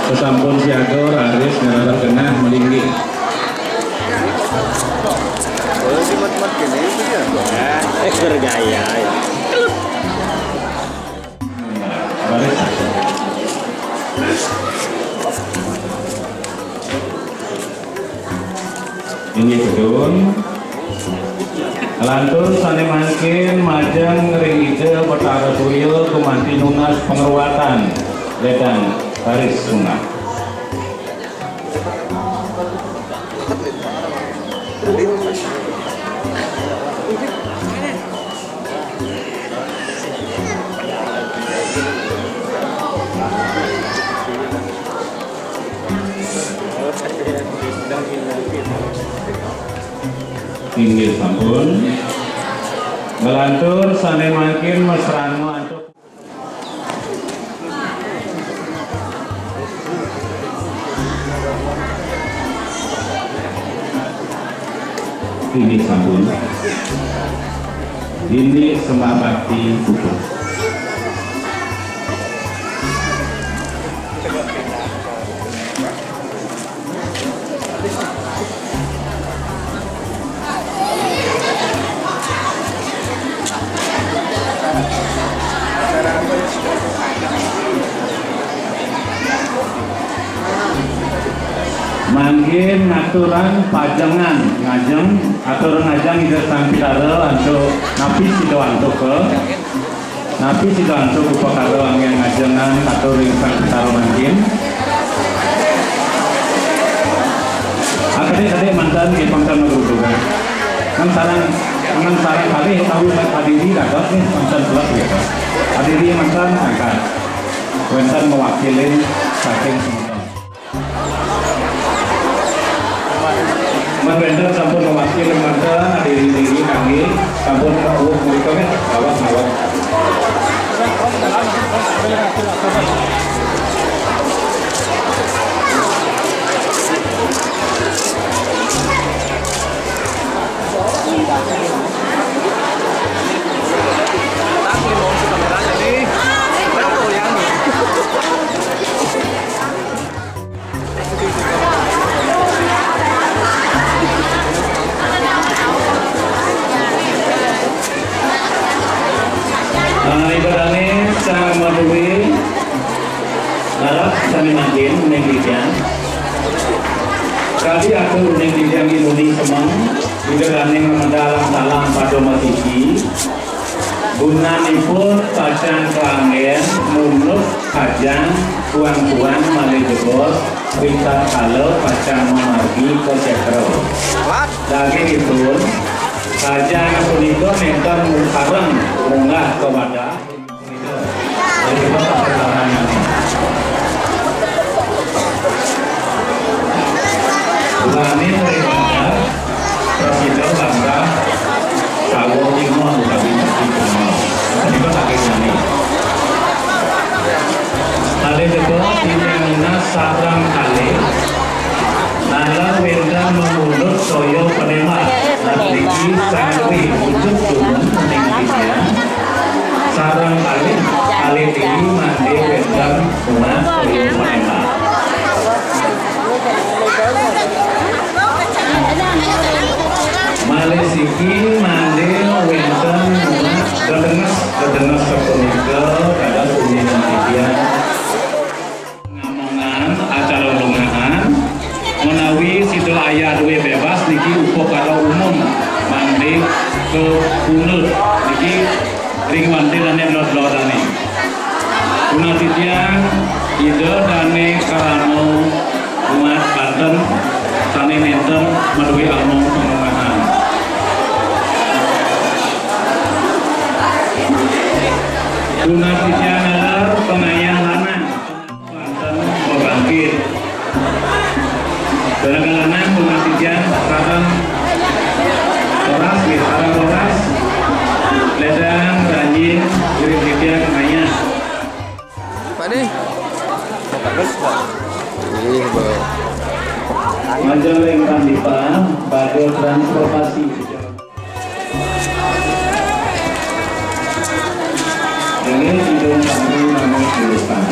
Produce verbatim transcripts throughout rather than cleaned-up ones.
Sasampun siaga, raris ngrereh genah malinggih. Oh, si mat-mat gini itu ya. Eh, bergaya ya. Baris. Inggih, Gedun. Lantur sané mangkin majeng ring Ida Betara Surya gumanti nunas pangruatan. Ledang baris sunggah. Inggih sampun. Nglantur sané mangkin mesrana antuk. Inggih sampun. Inggih sembah bakti puput. Mangkin ngaturang pajengan, ngajeng, atur ngajeng Ida Sang Pitara antuk napi sida antuka. Napi sida antuk upakara anggén ngajengan atur ring Sang Pitara mangkin? Adik-adik mantan nggih pangtan magrudugan. Nang sareng, nang sareng kalih utawi adiri ragat nggih pangtan pulas nggih. Adiri mantan angkat. Wénten mewakilin saking semeton. Mén wénten sampun mewakil manten adiri-diri kanggé sampun rawuh punika nggih, ngawak-ngawak. Ah, Ida dané sang madué arep sami mangkin uning titiang. Kadi atur uning titiang inuni semeng, Ida dané ngamedal alang-alang pada matiki. Gunanipun pacang kanggén munut kajang kuang-kuang malih jebos, ritatkala pacang mamargi ka sétra. Dagingipun, kajang punika nénten kareng munggah ka wadah. Ulané mrika prasida bangga sawa timun utawi pati timun. Punika saking nami. Malih teka titiang nunas sareng kalih. Nalar wénten mangudut toya panemah. Niki sanggih wujud dumun ning titiang. Sareng kalih, kalih tiki mangke wénten umat toya panemah. Malih siki mangke wénten umat dedenges, dedenges sapunika dados umining titiang. Ngamongan acara lungahan, menawi sida ayah duwé bebas niki upakara umum mangke kapundhut niki ring wanten ané lod-lodane. Punah titiang Ida Dane Karano umat Banten sané nénten maduwé among pangungahan. Punah titiang nalar pangayah lanang. Wonten pabangkit. Dalam lanang bunga titiang sareng roras, nggih, sareng roras. Ledang ranjing, iring titiang mayah. Pak nih. Bagus, Pak. Ih, Bang. Majeng ring Pandipa, badhe transportasi. Inggih, Ida sami namung jurusan.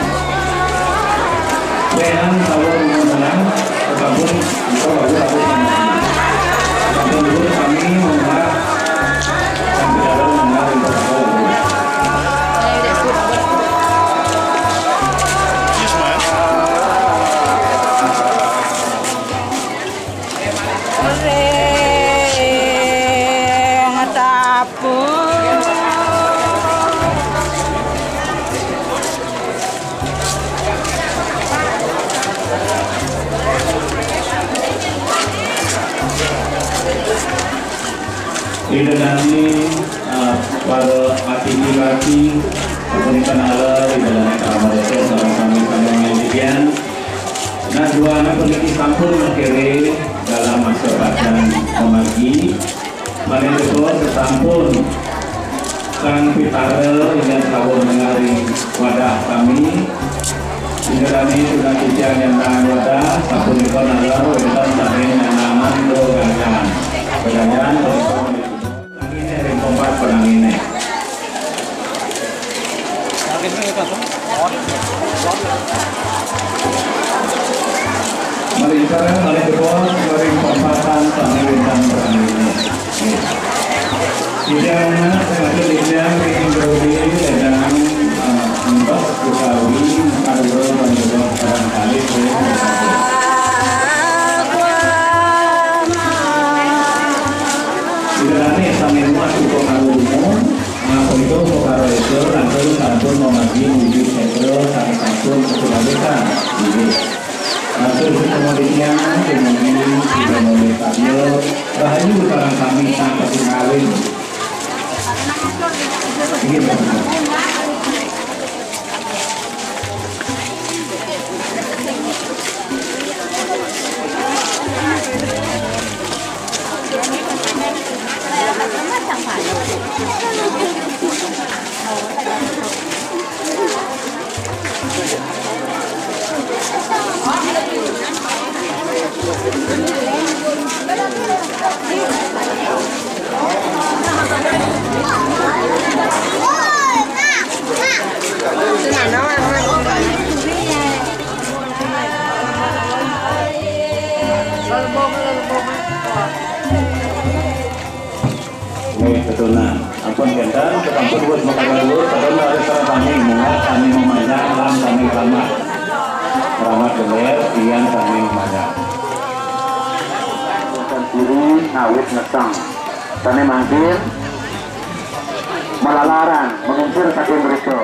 Yang tahu mengenang, ataupun kita baru tahu mengenang. Ataupun dulu kami mengenal, dan tidak tahu mengenal yang tahu. Ring tapung. Ida dané, eh, para atindi rati, sapunika nala, Ida dané Parama Désa sareng sami-sami ngajigéan. Nah, dua anak puniki sampun makiré dalam masa pacang mamargi. Manèh punika sasampun Sang Pitara ingkang sawuh ngaring wadah sami. Inggih dané sudah titiang nyandang wadah, sapunika nala wénten sané nyandangan gegangan. Gegangan punika Pananginé ring tempat pananginé. Malih sareng malih jebos ring tempatan sané wénten pananginé. Nggih. Titiang anak, sing ajeng titiang ring Jero Diri, ledang, eh, Mbah utawi Madura lan jebos barangkali ring Ida dané sané muat uga karo dumun, maka ida uga karo ida, lantur sampun mamargi nuju sétra sané sampun kasundawetan. Inggih. Lantur sukma titiang, dumugi sida malih sadia, rahayu sareng sami sang kasih kawin. Inggih, Mbak. Nggih, betulan. Ampun kénten, sampun wus makanan wus, sampun harus sareng sami, munggah sami mamayang lan sami rahmat. Rahmat gelér, tiang sami mamayang. Wonten diri ngawit ngeteng. Sané mangkin malalaran menguncir saking mrika.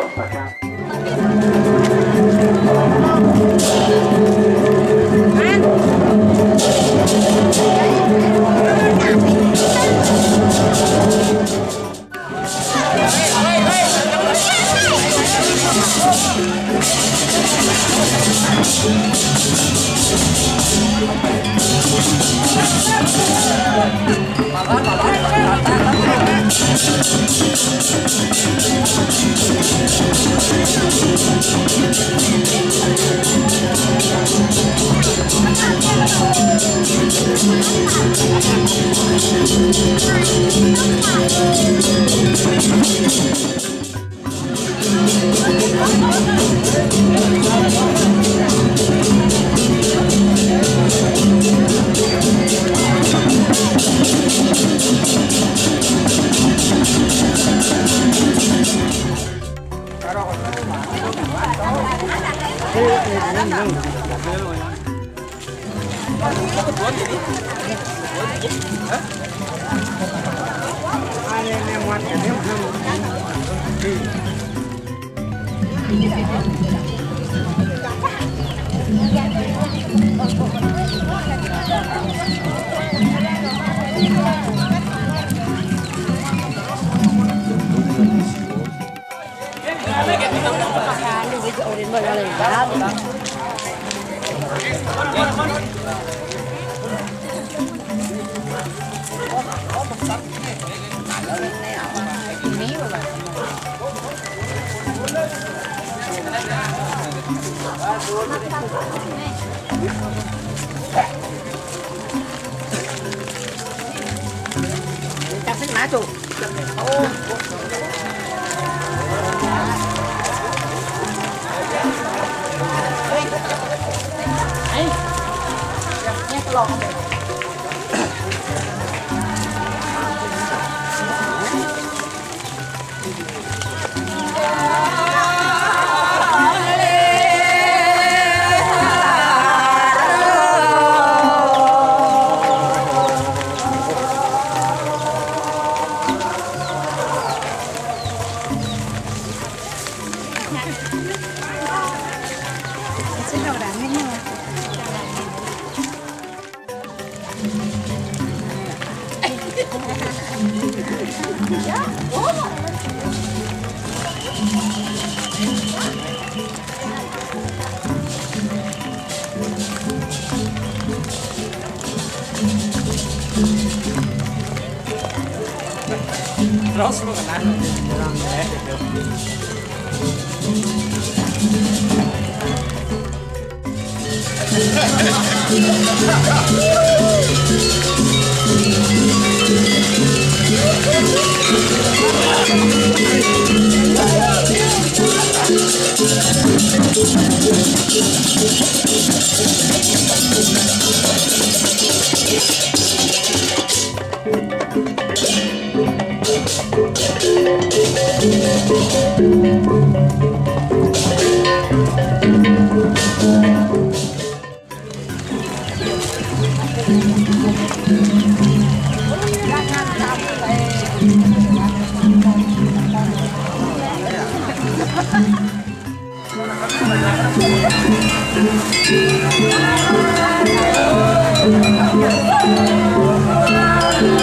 Terus lu kenapa?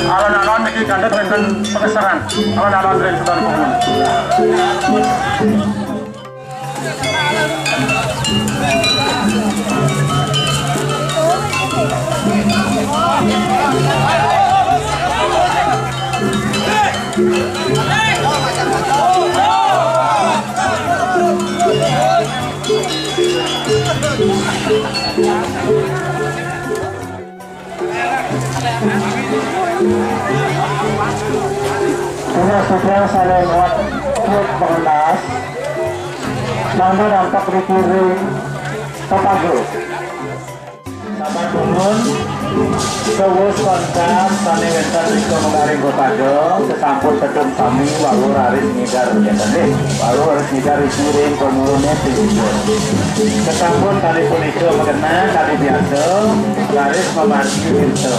Alon-alon niki kantun wonten pengeseran. Alon-alon ring Sudan Kumun. Sudah-sudah sané muat truk pengentas, mangda nampak di kiri Kopago. Sabar dumun, sawus kontas sané wénten ring Kopago, sasampun tedun sami wau raris ngidar, ya, nggih. Wau raris ngidar ring Kopagoné. Sasampun kali punika magenah, kali biasa, raris mamargi tirta.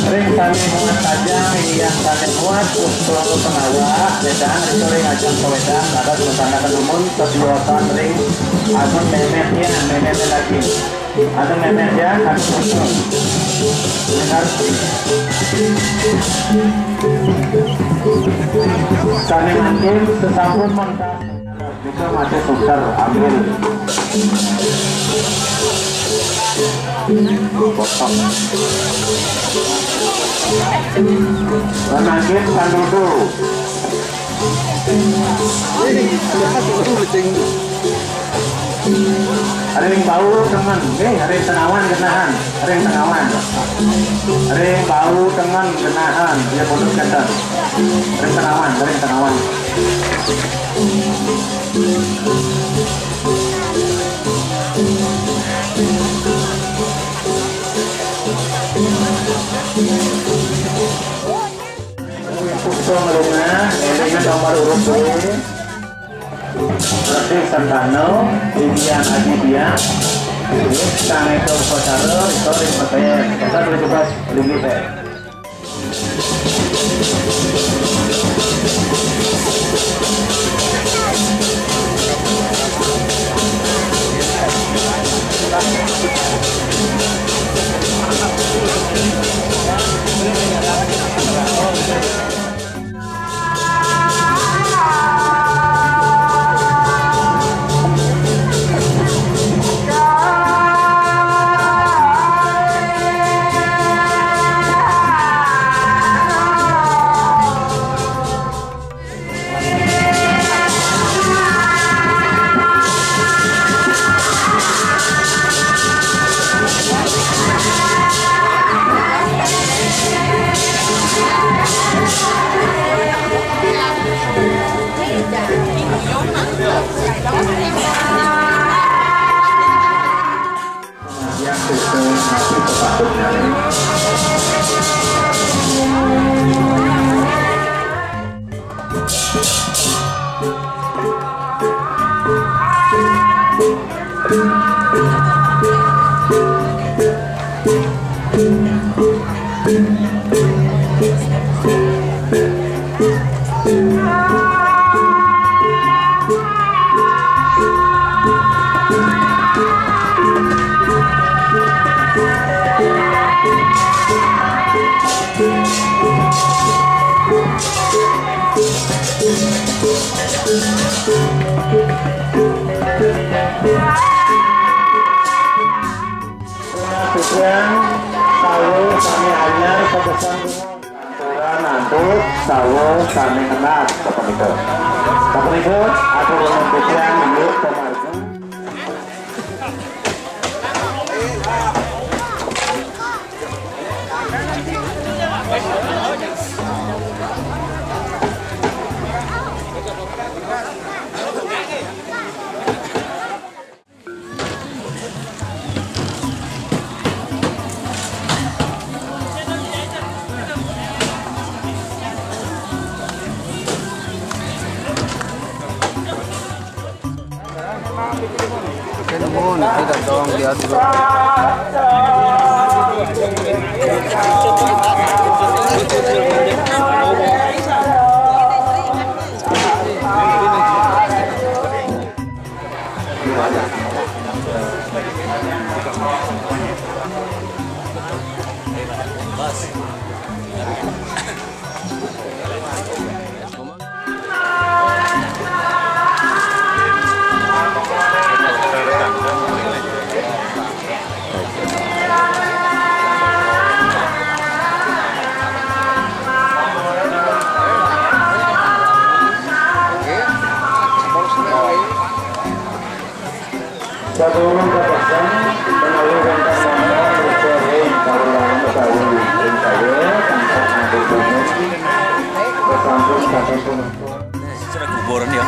Ring sané muat tajang, ring sané muat puspaka pangawak, wédang, rika ring ajeng pawédang, dados masandekan dumun, satiosan ring anu mémét, ya, mémét lagi. Anu mémét, ya, anu puspaka. Dengar. Sané mangkin, sasampun mentas. Nika masih suster, ambil. Potong. Menangin pandudu. Ring bau tengen, nggih, ring tengawan genahan, ring tengawan. Ring bau tengen genahan, ya, pundut kenten. Ring tengawan, ring tengawan. Puspaka lunga, élingan nomor urut dua. Resi Sentana, Didian Aditya, Sang Eka Upacara, Rika ring Petén. Kita boleh bebas, boleh bebas. Tujuan, sawo sami anyar, pepesan. Aturan antuk, sawo sami ngenat, sapunika. Sapunika, atur nuhun titiang, inggih, pamargi. Nuhun, kita tolong diatur. Sadurung kapesan, menawi wonten mangga, menika ring kawula menawi ring kaya, tansah anggen dumun, sasampun sapunika. Secara kuburan ya.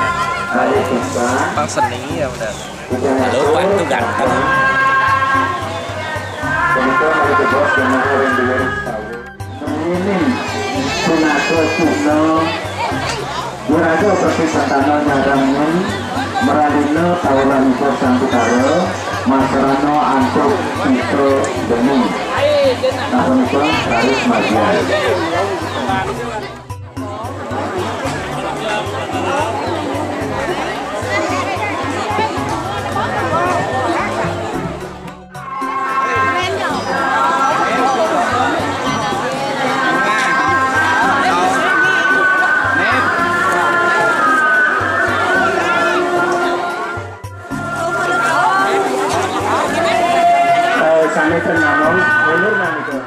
Malih pisan. Pang seni ya, benar. Halo, Pak, itu ganteng. Punika malih tugas jamaah ring duwur sawit. Ini punaka cihna wiraga prasisantana nyarengin maralina kaulaning Sang Betara, masrana antuk sisa geni. Sapunika raris margian. Eh, sami penyanyi, ulur manika.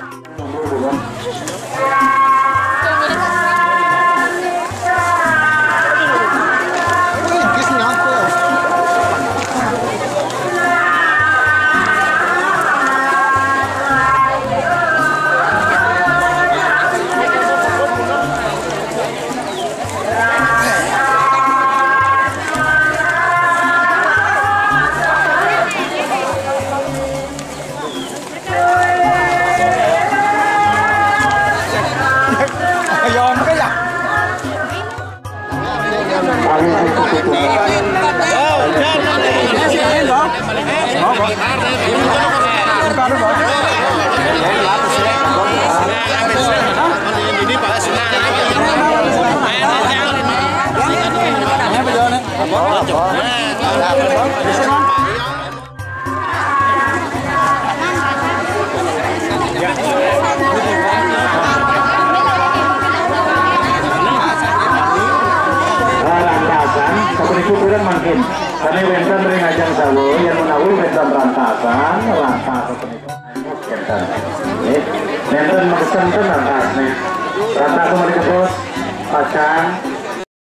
Rantasan, sapunika pirang mangkin? Sane wenten ring ajeng sawa, yen menawi wenten rantasan, rantasan punika angus wenten. Nggih. Nenten makesen ten rantasne. Rantasan menika, Bos, pacang